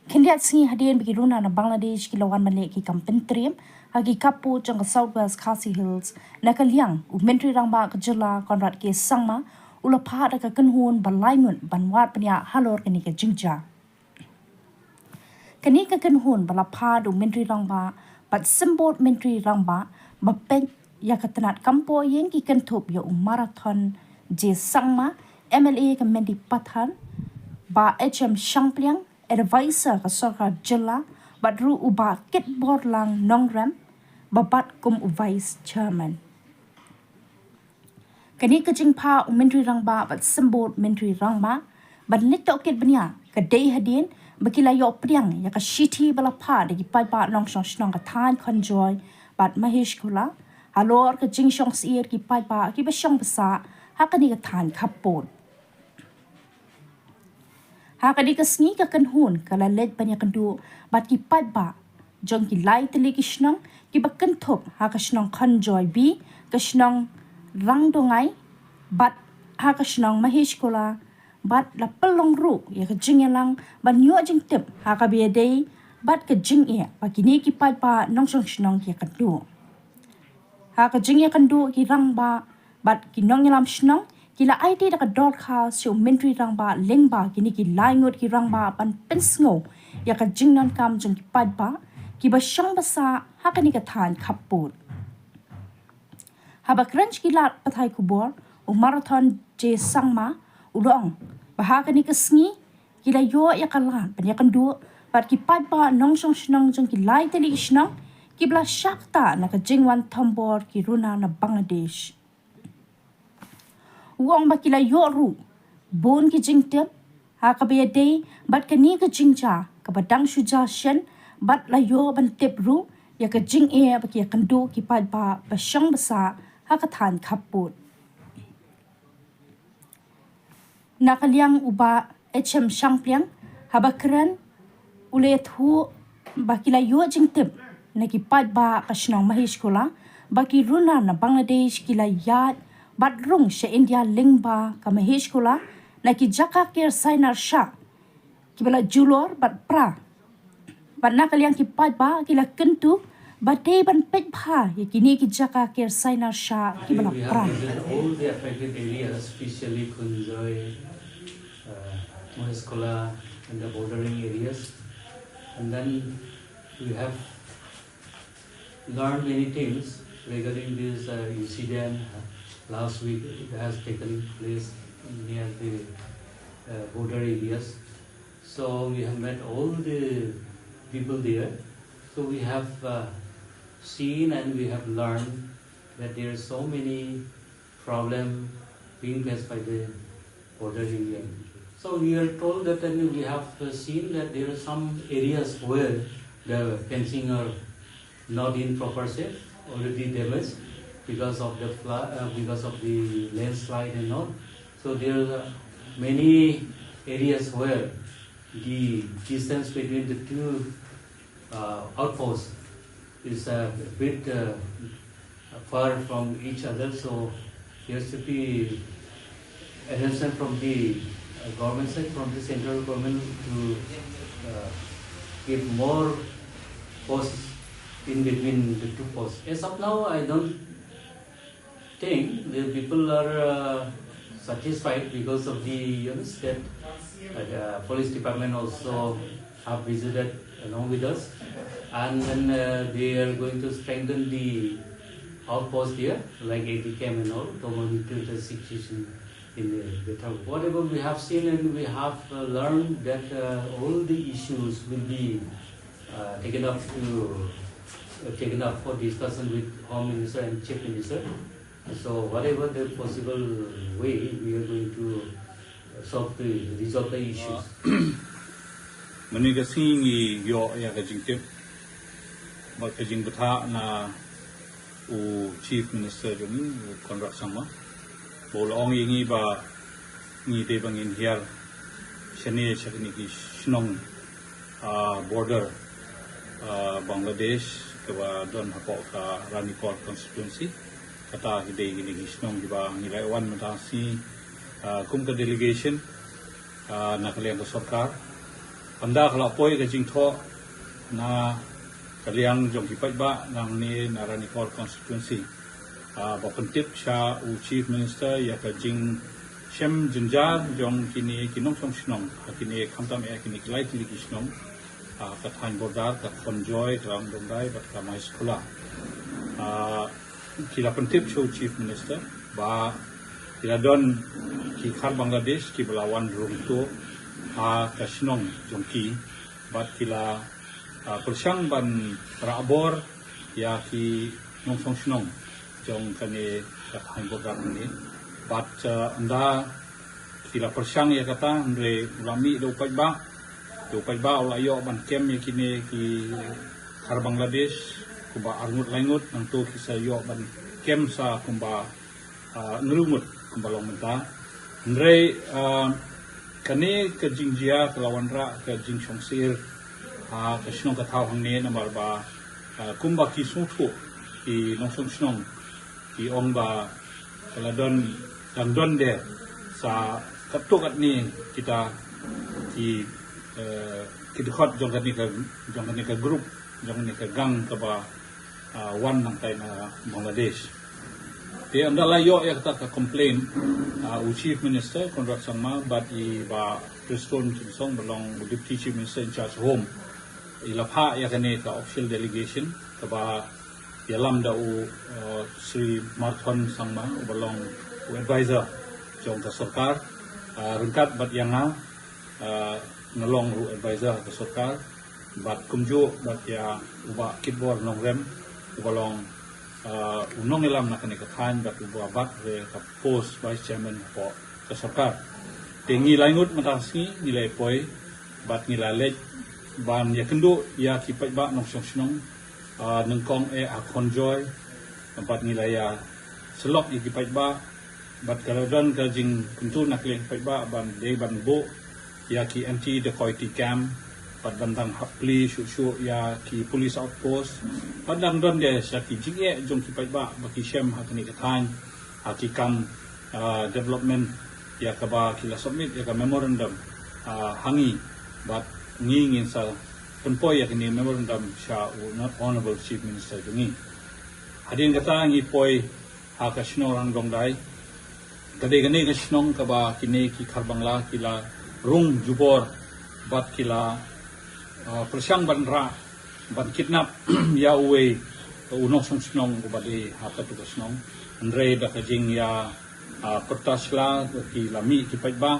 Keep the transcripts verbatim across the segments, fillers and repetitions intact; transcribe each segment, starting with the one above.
Khyndiat sngi hadien ba ki runar na Bangladesh ki la wan ban leh ki kam pyntriem ha ki khappud jong ka South West Khasi Hills, na ka liang u Myntri Rangbah ka jylla Conrad K Sangma u la phah da ka kynhun ba lai ngut ban wad bniah halor kane ka jingjia. Kane ka kynhun ba la phah da u Myntri Rangbah bad Symbud Myntri Rangbah ba peit ïa ka tnat kam poh ïing ki kynthup ïa u Marathon J Sangma, M L A ka Mendipadam, Bah H M Shangpliang, Advisor ka sorkar jylla, bad ruh u Bah Kitborlang Nongrem ba bat kum u Vice Chairman. Kane ka jingphah u Myntri Rangbah bad Symbud Myntri Rangbah ban leit tohkit bniah ka dei hadien ba ki la ïoh pdiang ïa ka shithi ba la phah da ki paidbah nongshong shnong ka thaiñ Kynjoy bad Maheshkhula halor ka jingshong syier ki paidbah kiba shong ba sah ha kane ka thaiñ khappud. Ha kane ka sngi ka kynhun ka la leit ban ïakynduh bad ki paidbah jong ki lai tylli ki shnong kiba kynthup ha ka shnong Kynjoy B, ka shnong Rangdongai, bad ha ka shnong Maheshkhula, bad la pynlong ruh ïa ka jingïalang ban ïoh jingtip ha kaba ïadei bad ka jingeh ba kine ki paidbah nongshong shnong ki ïakynduh. Ha ka jingïakynduh ki rangbah bad ki nongïalam shnong ki la aiti da ka dorkhas sha u Myntri Rangbah lyngba kine ki lai ngut ki rangbah ban pynsngew ïa ka jingdonkam jong ki paidbah kiba shong ba sah ha kane ka thaiñ khappud. Haba kren sha ki lad pathai khubor, u Marathon J Sangma u la ong ba ha kane ka sngi ki la ïoh ïa ka lad ban ïakynduh bad ki paidbah nongshong shnong jong ki lai tylli ki shnong kiba la shah ktah na ka jingwan thombor ki runar na Bangladesh. U ong ba ki la ïoh ruh bun ki jingtip ha kaba ïadei bad kane ka jingjia kaba dang shu jia shen, bad la ïoh ban tip ruh ïa ka jingeh ba ki ïakynduh ki paidbah ba shong ba sah ha ka thaiñ khappud. Na ka liang u Bah H M Shangpliang haba kren u la ïathuh ba ki la ïoh jingtip na ki paidbah ka shnong Maheshkhula ba ki runar na Bangladesh ki la ïaid bad rung sha India lyngba ka Maheshkhula na ki jaka ker sainar shah kiba la julor bad pra. Bad na ka liang ki paidbah ki la kyntu ba dei ban peit bha ïa kine ki jaka ker sainar shah kiba la pra. We have visited all the affected areas, especially Kynjoy, uh, Maheshkhula and the bordering areas. And then we have learned many things regarding this, uh, incident, uh, last week. It has taken place near the, uh, border areas. So we have met all the people there. So we have, uh, seen and we have learned that there are so many problem being faced by the border area. So we are told that, and we have, uh, seen that there are some areas where the fencing are not in proper shape, already damaged because of the flood, uh, because of the landslide and all. So there are many areas where the distance between the two, uh, outposts is a bit, uh, far from each other, so there should be attention from the, uh, government side, from the central government to, uh, give more posts in between the two posts. As of now, I don't think the people are, uh, satisfied because of the, you know, state, uh, police department also have visited along with us, and then, uh, they are going to strengthen the outpost here, like A D camp and all, to monitor the situation in a better way. Whatever we have seen and we have, uh, learned that, uh, all the issues will be, uh, taken up to, uh, taken up for discussion with Home Minister and Chief Minister. So whatever the possible way, we are going to solve the, resolve the issues. Mynne ka sngi ngi ïoh ïa ka jingtip bad ka jingbthah na u Chief Minister jong ngi, u Conrad Sangma, ba u la ong ïa ngi ba ngi dei ba ngin hiar shane sha kine ki shnong, ah, border, ah, Bangladesh, kaba don hapoh ka Ranikor constituency. Kata ki dei kine ki shnong kiba ngi la wan mynta sngi, ah, kum ka delegation, ah, na ka liang ka sorkar. Ynda ka la poi ka jingthoh na ka liang jong ki paidbah nangne na Ranikor constituency, ah, ba pyntip sha u Chief Minister ïa ka jingshem jynjar jong kine ki nongshong shnong ha kine, khamtam ïa kine ki lai tylli ki shnong, ah, ka thaiñ Bordar, ka Khonjoi, ka Langdongdai bad ka Maiskhula. Ah, ki la pyntip sha u Chief Minister ba ki la don ki khar Bangladesh kiba la wan rung tuh ha ka shnong jong ki, bad ki la, ah, pyrshang ban rah bor ïa ki nongshong shnong jong kane ka thaiñ Bordar ne. Bad, ah, ynda ki la pyrshang ïa kata, hynrei u la mih da u paidbah, da u paidbah u la ïoh ban kem ïa kine ki khar Bangladesh kumba arngut laingut, nangta ki sa ïoh ban kem sa kumba, ah, hynriew ngut kumba long mynta. Hynrei, ah, kane ka jingjia ka la wanrah ka jingshongsyier ha ka shnong ka thaw hangne, namar ba, ah, kumba ki sngewthuh ki nongshong shnong, ki ong ba ka la don, dang don de sa katto katne kita ki, eh, ki dkhot jong kane ka, jong kane ka group, jong kane ka gang kaba, ah, wan nangtai na Bangladesh. Te ynda la ïoh ïa kata ka complaint, ah, u Chief Minister Conrad Sangma bad i Bah Prestone Tynsong ba long u Deputy Chief Minister in charge Home, i la phah ïa kane ka official delegation kaba ïalam da u, uh, Shri Marthon Sangma uba long u advisor jong ka sorkar, uh, ryngkat bad ïa nga, uh, nga long ruh advisor ka sorkar, bad kumjuh bad ïa u Bah Kitbor Nongrem uba long, uh, u nongïalam na kane ka thaiñ bad uba bat re ka post vice chairman hapoh ka sorkar. Te ngi laingut mynta ka sngi ngi la poi bad ngi la leit ban ïakynduh ïa ki paidbah nongshong shnong, ah, nyngkong eh ha Khonjoi, bad ngi la ïasyllok ïa ki paidbah, bad ka la don ka jingkyntu na ka liang ki paidbah ban dei ban buh ïa ki anti dacoity camp, bad ban dang hap plie shuh shuh ïa ki police outpost, bad dang don de sa ki jingeh jong ki paidbah ba ki shem ha kane ka thaiñ ha ki kam, ah, development ïa kaba ki la submit ïa ka memorandum, ah, ha ngi, bad ngi ngin sa pynpoi ïa kane memorandum sha u Honorable Chief Minister jong ngi. Hadien kata ngi poi ha ka shnong Langdongdai. Ka dei kane ka shnong kaba kine ki khar Bangla ki la rung jubor bad ki la, ah, pyrshang ban rah, ban kidnap ïa uwei u nongshong shnong uba dei ha katu ka shnong. Hynrei da ka jingïa, ah, pyrta sla ki la mih ki paidbah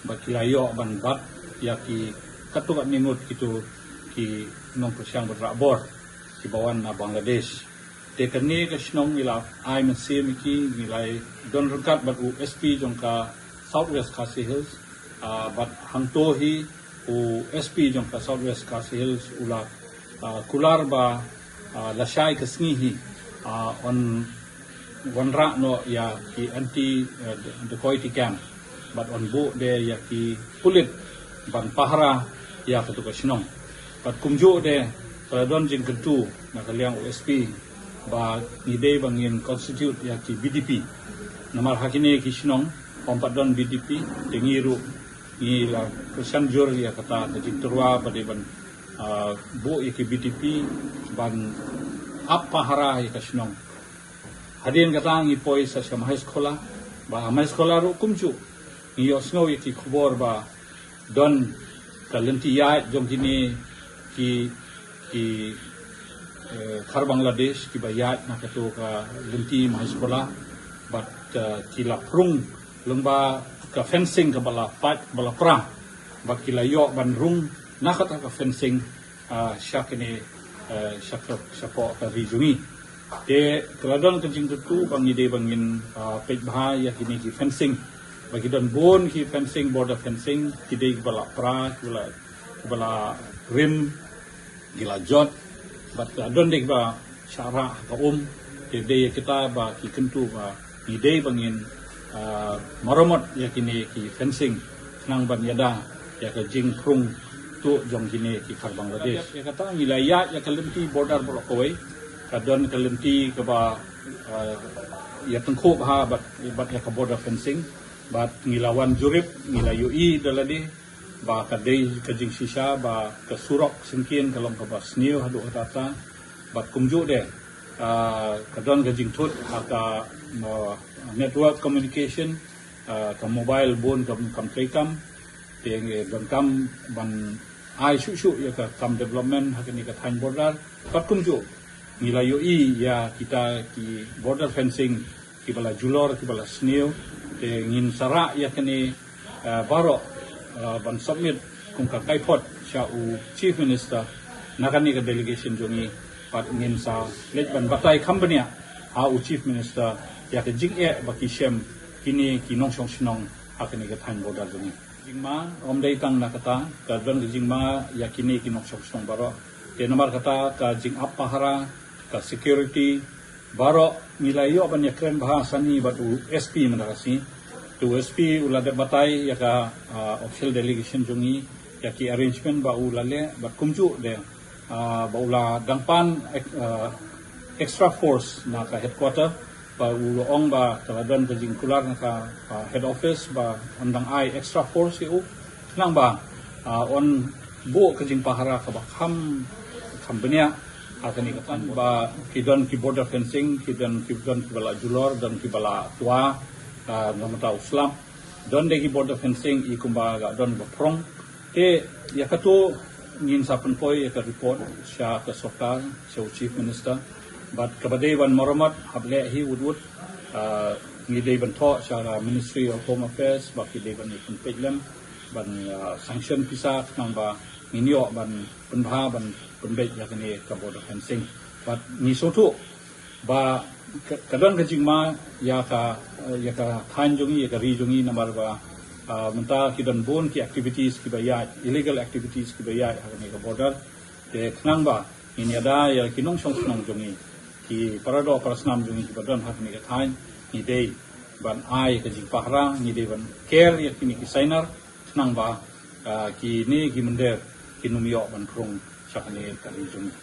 bad ki la ïoh ban bat ïa ki katto katne ngut kitu ki nongpyrshang ban rah bor kiba wan na Bangladesh. Te kane ka shnong ngi la ai mynsiem ïa ki, ngi la don ryngkat bad u S P jong ka South West Khasi Hills, ah, bad hangto hi u S P jong ka South West Khasi Hills u la, ah, kular ba, ah, lashai ka sngi hi, ah, yn wanrah noh ïa ki anti, eh, dacoity camp, bad yn buh de ïa ki pulit ban pahara ïa katu ka shnong. Bad kumjuh de ka la don jingkyntu na ka liang u S P ba ngi dei ba ngin constitute ïa ki B D P. Namar ha kine ki shnong ym pat don B D P, te ngi ruh ngi la kyrshan jur ïa kata ka jingtyrwa ba dei ban, ah, buh ïa ki B D P ban ap pahara ïa ka shnong. Hadien kata ngi poi sa sha Mahaskhola, bad ha Mahaskhola ruh kumjuh ngi ïohsngew ïa ki khubor ba don ka lynti ïaid jong kine ki, ki, eh, khar Bangladesh kiba ïaid na katu ka lynti Mahaskhola, bad, eh, ki la phrung lyngba ka fencing kaba la pait, kaba la pra, bad ki la ïoh ban rung na kata ka fencing, ah, sha kine, eh, sha ka, shapoh ka ri jong ngi. Te ka la don ka jingkyntu ba ngi dei ba ngin, ah, peit bha ïa kine ki fencing. Ba ki don bun ki fencing, border fencing, ki dei kiba la pra, kiba la, kiba la rim, ki la jot, bad ka la don de kiba shah rah ha ka um. Te dei ïa kita ba ki kyntu ba ngi dei ba ngin, ah, maramot ïa kine ki fencing khnang ban ïada ïa ka jingphrung tuh jong kine ki khar Bangladesh. Ïa kata ngi la ïaid ïa ka lynti border baroh kawei, ka don ka lynti kaba, ah, ïa tyngkhuh bha bad, bad ïa ka border fencing, bad ngi la wan jurip, ngi la ïohi da lade, Ba ka dei ka jingshisha ba ka surok syngkien ka long kaba sniew haduh katta, bad kumjuh de, ah, ka don ka jingthut ha ka, mo-, network communication, ah, ka mobile bun kam, kam treikam, te ngi donkam ban ai shuh shuh ïa ka kam development ha kane ka thaiñ border, bad kumjuh ngi la ïohi ïa kita ki border fencing kiba la julor, kiba la sniew, te ngin sa rah ïa kane, eh, baroh, eh, ban submit kum ka kaiphod sha u Chief Minister na kane ka delegation jong ngi, bad ngin sa leit ban batai kham bniah ha u Chief Minister ïa ka jingeh ba ki shem kine ki nongshong shnong ha kane ka thaiñ border jong ngi. Jingma, ym dei tang na kata, ka don ka jingma ïa kine ki nongshong shnong baroh. Te namar kata ka jingap pahara, ka security, baroh ngi la ïoh ban ïakren bha sani bad u S P mynta ka sngi. Te u S P u la dep batai ïa ka, ah, official delegation jong ngi ïa ki arrangement ba u la leh, bad kumjuh de, ah, ba u la dang pan ek-, ah, extra force na ka headquarter, ba u la ong ba ka la don ka jingkular na ka, ah, head office ba yn dang ai extra force ïa u, khnang ba, ah, yn buh ka jingpahara kaba kham, kham bniah ha kane ka thaiñ, ba ki don ki border fencing, ki don, ki don kiba la julor, don kiba la twa, ah, na bynta u slap, don de ki border fencing i kumba ka don ba phrong. Te ïa kato ngin sa pynpoi ïa ka report sha ka sorkar, sha u Chief Minister. Bad kaba dei ban maramot hap leh hi wut wut, ah, ngi dei ban thoh sha ka Ministry of Home Affairs ba ki dei ban ïa pynpeit lem, ban, ah, sanction pisa khnang ba ngin ïoh ban pynbha ban pynbeit ïa kane ka border fencing. Bad ngi sngewthuh ba ka, ka don ka jingma ïa ka, ïa ka thaiñ jong ngi, ïa ka ri jong ngi, namar ba, ah, mynta ki don bun ki activities kiba ïaid, illegal activities kiba ïaid ha kane ka border. Te khnang ba ngin ïada ïa ki nongshong shnong jong ngi, ki paradoh parasnam jong ngi kiba don ha kane ka thaiñ, ngi dei ban ai ka jingpahara, ngi dei ban ker ïa kine ki sainar, khnang ba, ah, kine ki mynder kin ym ïoh ban phrong sha kane ka ri jong ngi.